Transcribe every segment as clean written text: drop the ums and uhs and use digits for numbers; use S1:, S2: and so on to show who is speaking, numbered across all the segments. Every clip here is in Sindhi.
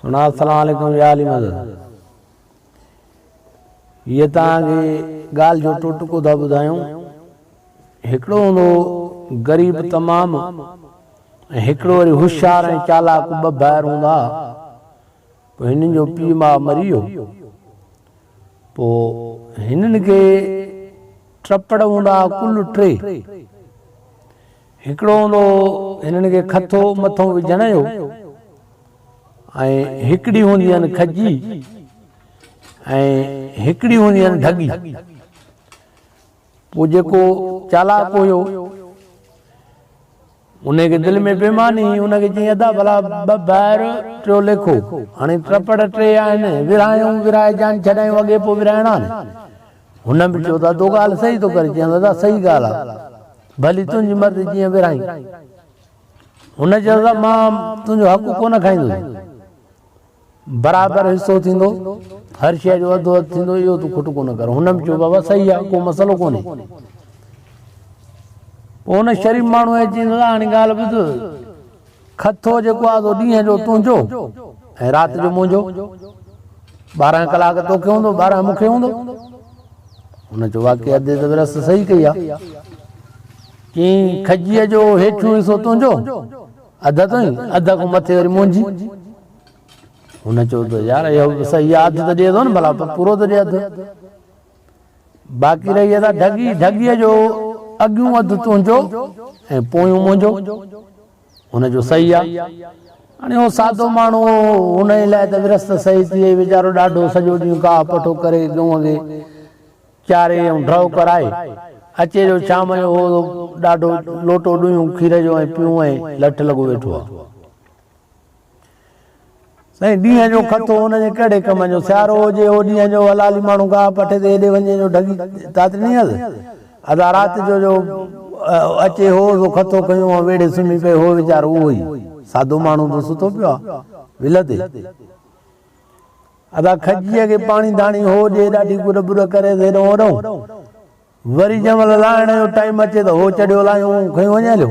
S1: سڻا السلام عليڪم يا علي مدد هيء توهان کي ڳالهه جو ٽوٽڪو ٿا ٻڌايون هڪڙو هوندو غريب تمام ۽ هڪڙو وري هوشيار ۽ چالاڪ ٻه ڀائر هوندا پوء هنن جو پيء ماء مري ويو پوء هنن کي ٽپڙ هوندا ڪل ٽي هڪڙو هوندو هو هنن کي کٿو مٿئون وجهڻ جو ۽ هڪڙي هوندي هن کجي ۽ هڪڙي هوندي هن ڍڳي. پوء جيڪو چالاڪ هيو ان کي دل ۾ بيماني هئي، ان کي چيائين ادا ڀلا ٻه ڀائر ٽيو ليکو، هاڻي ٽپڙ ٽي آهن، ورهايون ورهائي جان ڇڏايون اڳي پوء ورهائڻا آهن. هن به چيو ته ادو ڳالهه صحيح ٿو ڪري، چيائين ادا صحيح ڳالهه آهي، ڀلي تنهنجي مرضي جيئن ورهائين. هن چيو ته مان تنهنجو حق ڪونه کائيندس، برابر حصو ٿيندو، هر شيء جو اڌو اڌ ٿيندو، اهو تون کٽ ڪونه ڪر. هن به چيو بابا صحيح آهي، ڪو مسئلو ڪونهي. پوء هن شريف ماڻهوء چيس دادا هاڻي ڳالهه ٻڌ، کٿو جيڪو آهي سو ڏينهن جو تنهنجو ۽ رات جو منهنجو. 12 ڪلاڪ توکي هوندو، 12 مون کي هوندو. هن چيو واقعي ادي ته ورهاست صحيح ڪئي آهي. چيائين کجيء جو هيٺيون حصو تنهنجو، اڌ تائين، اڌ کان مٿي وري منهنجي. هن چيو ته يار اهو به صحيح آهي، اڌ ته ڏئي ٿو نه ڀلا پورو ته ڏي اڌ. باقي رهي ادا ڍڳي، ڍڳيء جو اڳيون اڌ تنهنجو ۽ پويون منهنجو. هن چيو صحيح آهي. هاڻي هو سادو ماڻهو هو، هن جي لاء ته ورهاست صحيح ٿي وئي، ويچارو ڏاڍو سڄو ڏينهن گاهه پٺو ڪري ڳئون کي چاري ۽ ڍؤ ڪرائي اچي جو شام جو هو ڏاڍو لوٽو ڏوهيون کير جو ۽ پيون ۽ لٺ لڳو ويٺو آ. سائين ڏينهن جو کٿو هن جي ڪهڙي ڪم جو، سيارو هجي هو ڏينهن جو حلالي ماڻهو گاهه پٺي تي هيڏي وڃي جو ڍڳي تاتري نه هيس. ادا رات جو جو اچي هو سو کٿو کنيو ۽ ويڙهي سمهي پئي هو ويچارو اهو ئي سادو ماڻهو ته ستو پيو آ ولهه تي. ادا کجيء کي پاڻي ڌاڻي هو ڏي ڏاڍي گڏ ٻڏ ڪري ته هيڏئون هوڏئون. وري جنهن مهل لاهڻ جو ٽائيم اچي ته هو چڙهيو لاهيون کنيو وڃي هليو.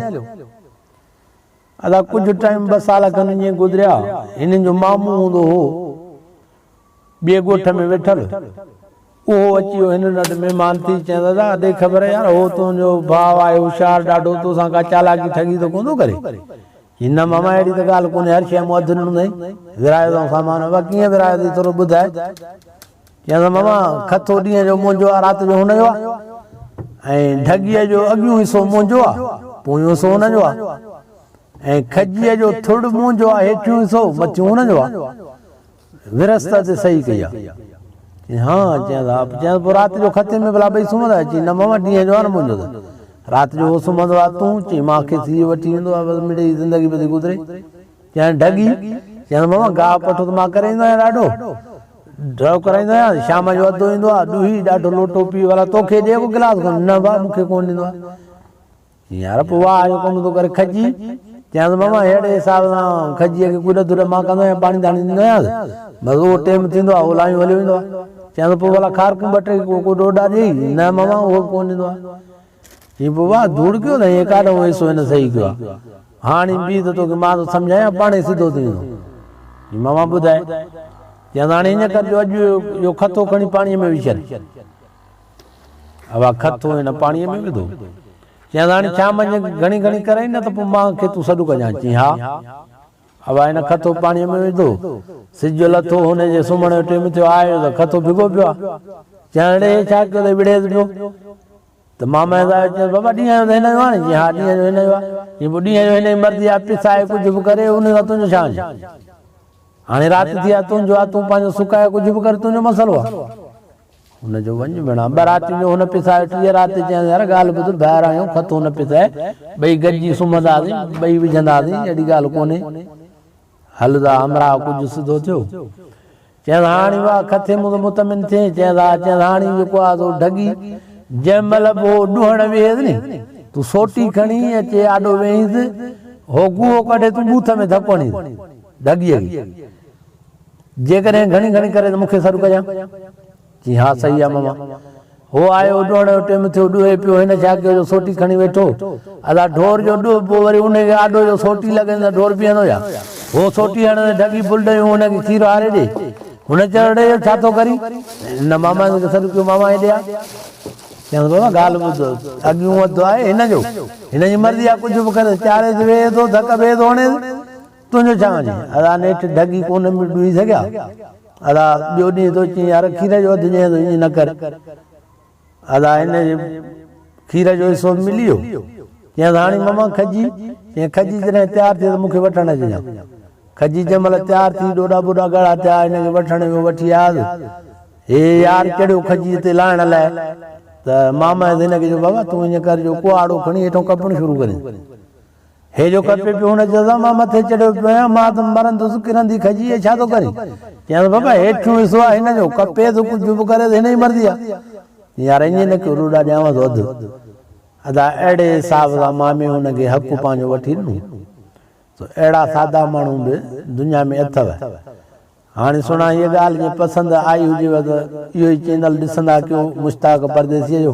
S1: ادا ڪجهه ٽائيم ٻه سال کن ائين گذريا. هنن جو مامو هوندو هو ٻئي ڳوٺ ۾ ويٺل. اهو اچي ويو هنن وٽ مهمان ٿي. چيائين دادا ڏي خبر يار هو تنهنجو ڀاء آهي هوشيار ڏاڍو توسان ڪا چالاڪي ٺڳي ته ڪونه ٿو ڪري. چيائين نه ماما اهڙي ته ڳالهه ڪونهي هر شيء مون اڌ ڏنو اٿئي ورهايو اٿئون سامان. ابا ڪيئن ورهايو اٿئي ٿورو ٻڌاء. چيائين ته ماما کٿو ڏينهن جو منهنجو آ رات جو هن جو آ ۽ ڍڳيء جو اڳيون حصو منهنجو آ پويون حصو هن جو آ ۽ کجيء جو ٿڙ منهنجو آ هيٺيون حصو مٿيون هن جو آ. ورهاست تي صحيح ڪئي آ. چيائين ها چيائين ها چيائين پوء رات جو کٿي ۾ ڀلا ٻئي سمهندا آهيو چيائين نه ماما ڏينهن جو آ نه منهنجو ته رات جو هو سمهندو آ تون چيائين مان کي سيء وٺي ويندو آ بس مڙئي زندگي پئي ٿي گذري چيائين ڍڳي چيائين ماما گاهه پٺو ته مان ڪري ايندو آهيان ڏاڍو ڍؤ ڪرائيندو آهيان شام جو اڌو ايندو آ ڏوهي ڏاڍو لوٽو پي ڀلا توکي ڏي ڪو گلاس کن نه ڀاء مون کي ڪونه ڏيندو آ يار پوء واهه جو ڪم ٿو ڪري کجي. چيائينس ماما ههڙي حساب سان کجيء کي گڏ ڌڏ مان ڪندو آهيان پاڻي ڌاڻي ڏيندو آهيانس بس اهو ٽيم ٿيندو آهي اهو لاهيون هليو ويندو آهي. چيائينس پوء ڀلا کارڪون ٻه ٽي ڪو ڏوڏا ڏيئي نه ماما اهو به ڪونه ڏيندو آهي. چيائين پوء واهه ڌوڙ ڪيو اٿئي هي ڪاڏهون حصو هن صحيح ڪيو آهي. هاڻي بيهه ته توکي مان ٿو سمجهايان پاڻهي سڌو ٿي ويندو. چيائين ماما ٻڌاء. چيائينس هاڻي ائين ڪر جو اڄ اهو کٿو کڻي پاڻيء ۾ وجهي ڇڏ. اها کٿو هن پاڻيء ۾ وڌو. چيائينس، هاڻي ڇا مڃ گهڻي گهڻي ڪرين نه ته پوء مان کي تون سڏ ڪجان. چيائين، ها. اها هن کٿو پاڻيء ۾ وڌو. سج لٿو، هن جي سمهڻ جو ٽيم ٿيو. آيو ته کٿو ڀڳو پيو آهي. چيائين، اڙي هي ڇا ڪيو اٿئي وڙهيس پيو. ته مامهينس آيو، چيائينس، بابا ڏينهن جو ته هن جو آهي نه؟ چيائين، ها ڏينهن جو هن جو آهي. چيائين، پوء ڏينهن جو هن جي مرضي آهي، پسائي ڪجهه به ڪري، ان سان تنهنجو ڇا وڃي؟ هاڻي رات ٿي آهي، تنهنجو آهي، تون پنهنجو سڪائي ڪجهه به ڪر، تنهنجو مسئلو آهي. هن چيو، وڃ ڀيڻا، ٻه راتيون جو هن پسايو، ٽيء رات تي چيائينس، يار ڳالهه ٻڌ، ڀائر آهيون، کٿو نه پسائي، ٻئي گڏجي سمهنداسين، ٻئي وجهنداسين، اهڙي ڳالهه ڪونهي. هل ته همراهه ڪجهه سڌو ٿيو. چيائينس، هاڻي واهه کٿي مون ته مطمئن ٿئين؟ چيائينس، ها. چيائينس، هاڻي جيڪو آهي سو ڍڳي، جنهن مهل به هو ڏوهڻ ويهيس ني، تون سوٽي کڻي اچي آڏو ويهينس، هو گوهو ڪڍي تون ٻوٿ ۾ ڌڪ هڻينس ڍڳيء کي. جيڪڏهن گهڻي گهڻي ڪري ته مون کي سڏ ڪجان. چيائين، ها صحيح آ ماما. هو آيو، ڏوهڻ جو ٽيم ٿيو، ڏوهي پيو، هن ڇا ڪيو جو سوٽي کڻي ويٺو. ادا ڍور جو ڏوهه پوء وري انهي کي آڏو جو سوٽي لڳندي ته ڍور بيهندو ڇا؟ هو سوٽي هڻندي ڍڳي بل ڏيون هن کي کير هاري ڏي. هن چيو اڙي اهو ڇا ٿو ڪرين؟ هن ماما کي سڏ ڪيو ماما هيڏي آ. چيائينس بابا ڳالهه ٻڌ اڳيون اڌ آهي هن جو هن جي مرضي آ ڪجهه به ڪري چاري تي ويهي ٿو ڌڪ ٻئي ٿو هڻيس تنهنجو ڇا وڃي. ادا نيٺ ڍڳي ڪونه ڏوئي سگهيا. ادا ٻيو ڏينهن ٿو چئين يار کير جو اڌ ڏئين ٿو ائين نه ڪر. ادا هن جي کير جو حصو به ملي ويو. چيائينس هاڻي ماما کجي. چيائين کجي جڏهن تيار ٿئي ته مون کي وٺڻ اچجان. کجي جنهن مهل تيار ٿي ڏوڏا ٻوڏا ڳاڙها ٿيا هن کي وٺڻ ويو وٺي آيس. هي يار چڙهيو کجيء تي لاهڻ لاء ته ماما هن کي چيو بابا تون ائين ڪر جو ڪهاڙو کڻي هيٺون ڪپڻ شروع ڪرين. هي جو ڪپي پيو هن چيس مان مٿي چڙهيو پيو آهيان مان ته مرندس ڪرندي کجي هي ڇا ٿو ڪرين؟ چيائينس بابا هيٺيون حصو آهي هن جو ڪپي ٿو ڪجهه به ڪري ته هن جي مرضي آهي. يار ائين نه ڪيو ڏوڏا ڏيانو ٿو اڌ. ادا اهڙي حساب سان مامي هن کي حق پنهنجو وٺي ڏنو. سو اهڙا سادا ماڻهو به دنيا ۾ اٿو. هاڻي سڻا هيء ڳالهه جي پسند آئي هجيو ته اهو ئي چينل ڏسندا ڪيو مشتاق پرديسيء جو.